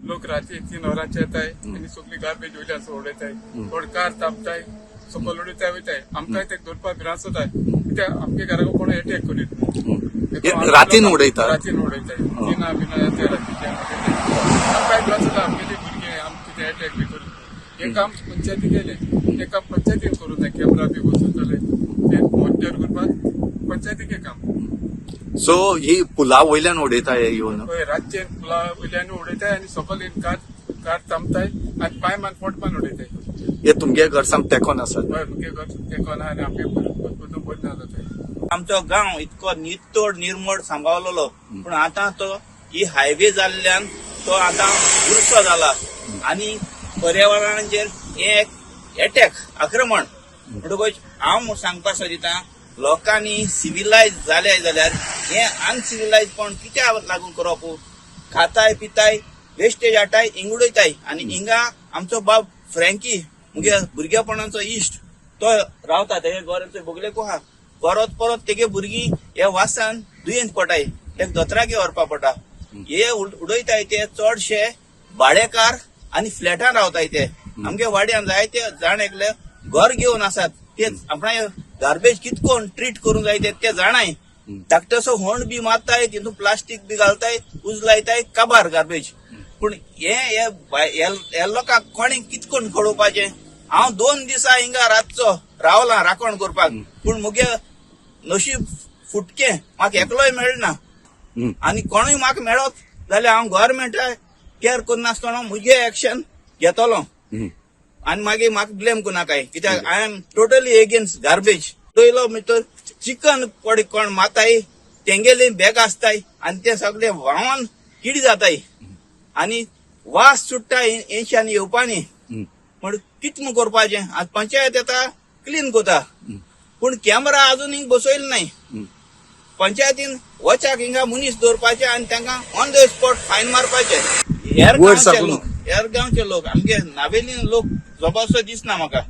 लोक राती 3 वरांचे येताय आनी सगळी गार्बेज वयल्यान उडयताय. थोडे कार तापताय, सकयल उडयताय, वयताय. आमकां ते धरपाक भिरांत जाताय, कित्याक आमच्या घराक कोण एटॅक करीत. हे रातीन उडयतात? रातीन उडयताय. 3 बिना येताय रातीचे, आमकां त्रास जाता. आमगेले भुरगे आमकां कितें एटॅक बी करीत. हे काम पंचायती केलें, हे काम पंचायतीन करूं जाय. कॅमेरा बी बसून जाले, ते मॉनिटर करपाक पंचायतीचें काम. सो ही पुला वयल्यान उडयता हे येवन? हय, रातचे पुला वयल्यान उडयताय आनी सकयल येवन कार कार थांबताय आनी पांय मान पोटमान उडयताय. हे तुमगे घर सामकें तेंकोन आसा? हय, मुगे घर तेंकोन आनी आमगे बसून बरें ना जाताय. आमचो गांव इतको नितळ निर्मळ सांबाळलेलो, पूण आतां तो ही हायवे जाल्ल्यान तो आतां बुरसो जाला आनी पर्यावरणाचेर हे एक एटॅक, आक्रमण. म्हणटकूच हांव सांगपाक सोदिता, लोकांनी सिविलायज जाले जाल्यार हे अनसिविलायजपण कित्याक लागून करप? खाताय, पिताय, वेस्टेज हाडटाय, हिंग उडयताय. आनी हिंगा आमचो बाब फ्रँकी, मुगे भुरगेपणाचो इश्ट, तो रावता. तेगे घर बगलेकू आहा. परत परत तेगे भुरगीं हे वासान दुयेंत पडटाय, तेका दोतोरागे व्हरपा पडटा. हे उडयताय ते चडशे भाडेकार आनी फ्लॅटान रावताय. ते आमगे वाड्यान जायते जाण एकले घर घेवन आसात, ते आपणा गार्बेज कितकोन ट्रीट करूंक जाय ते ते जाणाय. धाकटोसो होंड बी मारताय, तितून प्लास्टीक बी घालताय, उजलायताय, काबार गार्बेज. पूण हे हे बाय- हे हे लोकांक कोणी कितकोन कळोवपाचें? हांव 2 दिसा हिंगा रातचो रावला राखण करपाक, पूण मुगे नशीब फुटकें, म्हाका एकलोय मेळना. आनी कोणूय म्हाका मेळत जाल्यार हांव गव्हर्मेंटा केअर करनासतना मुगे एक्शन घेतलो. आनी मागीर म्हाका ब्लेम करनाकाय, कित्याक I am totally against garbage. पयलो भितर चिकन पड कोण माताय, तेंगेली बॅग आसताय आनी ते सगळे व्हांवन किडी जाताय आनी वास सुट्टा हेंच्यानी येवपानी. म्हण कित म्हूण करपाचें? आतां पंचायत येता, क्लीन करता, पूण कॅमेरा अजून हिंग बसयलो नाही. पंचायतीन वचाक हिंगा मनीस दवरपाचे आनी तांकां ऑन the spot fine मारपाचे. हेर वयर गांवचे साकून. लोक, हेर गांवचे लोक, आमगे नावेलीन लोक जबरदस्त दिसना म्हाका.